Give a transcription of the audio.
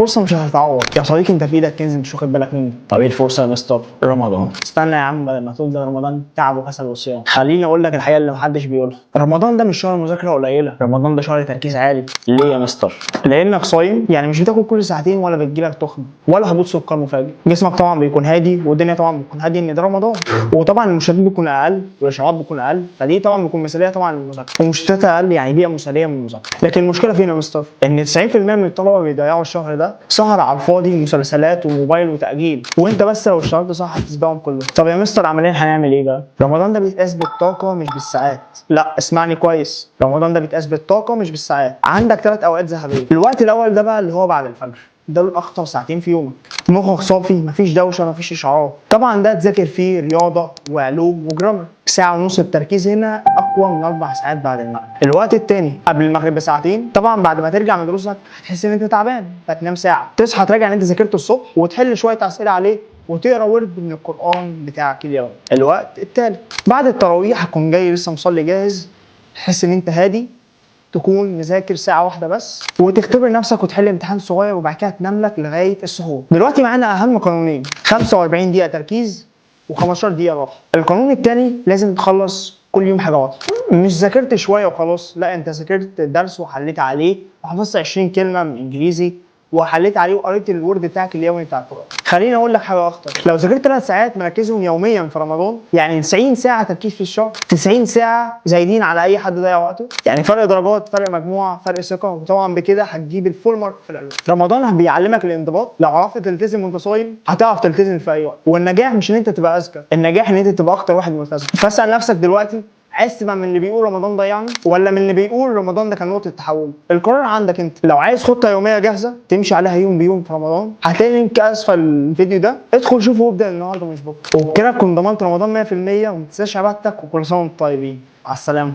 فرصة مش هتتعوض يا صديقي. انت في ايدك كنز مش واخد بالك منه. طب ايه الفرصة يا مستر؟ رمضان. استنى يا عم، بدل ما تقول ده رمضان تعب وكسل وصيام، خليني اقول لك الحقيقة اللي محدش بيقولها. رمضان ده مش شهر مذاكرة قليله، رمضان ده شهر تركيز عالي. ليه يا مستر؟ لانك صايم، يعني مش بتاكل كل ساعتين، ولا بتجيلك تخمة ولا هبوط سكر مفاجئ. جسمك طبعا بيكون هادي، والدنيا طبعا بتكون هادية ان ده رمضان، وطبعا المشتتات بتكون اقل والاشعاعات بتكون اقل، فدي طبعا بتكون مثاليه طبعا للمذاكره، ومشتتات اقل يعني بيئة مثاليه من المذاكره. لكن المشكلة فين يا مستر؟ ان 90% من الطلبة بيضيعوا الشهر ده سهر على الفاضي، مسلسلات وموبايل وتاجيل، وانت بس لو اشتغلت صح هتسبقهم كلهم. طب يا مستر عمليا هنعمل ايه بقى؟ رمضان ده بيتقاس بالطاقة مش بالساعات. لا اسمعني كويس، رمضان ده بيتقاس بالطاقة مش بالساعات. عندك 3 اوقات ذهبية. الوقت الاول ده بقى اللي هو بعد الفجر، ده الاخطر ساعتين في يومك. مخك صافي، مفيش دوشه، مفيش اشعارات. طبعا ده تذاكر فيه رياضة وعلوم و grammar. ساعة ونص التركيز هنا اقوى من 4 ساعات بعد المغرب. الوقت التاني قبل المغرب بساعتين، طبعا بعد ما ترجع من دروسك هتحس ان انت تعبان، فتنام ساعه، تصحى تراجع اللي انت ذاكرته الصبح وتحل شوية اسئلة عليه وتقرا ورد من القران بتاعك اليوم. الوقت التالت بعد التراويح، هتكون جاي لسه مصلي جاهز، تحس ان انت هادي، تكون مذاكر ساعة واحدة بس، وتختبر نفسك وتحل امتحان صغير، وبعد كده تنام لك لغاية السحور. دلوقتي معانا أهم قانونين: 45 دقيقة تركيز و15 دقيقة راحة. القانون التاني: لازم تخلص كل يوم حاجة واضحة. مش ذاكرت شوية وخلاص، لا، انت ذاكرت درس وحليت عليه وحفظت 20 كلمة من انجليزي وحليت عليه وقريت الورد بتاعك اليومي بتاع القرآن. خليني اقول لك حاجة اخطر: لو ذاكرت 3 ساعات مركزهم يوميا في رمضان، يعني 90 ساعة تركيز في الشهر، 90 ساعة زايدين على اي حد ضيع وقته، يعني فرق درجات، فرق مجموعه، فرق ثقه، وطبعا بكده هتجيب ال full mark في العلوم. رمضان بيعلمك الانضباط. لو عرفت تلتزم وانت صايم هتعرف تلتزم في اي وقت. والنجاح مش ان انت تبقى اذكى، النجاح ان انت تبقى اكتر واحد ملتزم. فاسال نفسك دلوقتي: عايز تبقى من اللي بيقول رمضان ضيعنا، ولا من اللي بيقول رمضان ده كان نقطة تحول؟ القرار عندك انت. لو عايز خطة يومية جاهزة تمشي عليها يوم بيوم في رمضان، هتلاقي link اسفل الفيديو ده، ادخل شوفه وابدا النهارده مش بكره. وبكده تكون ضمنت رمضان 100%. وما تنساش عبادتك، وكل سنة وانتم طيبين. مع السلامة.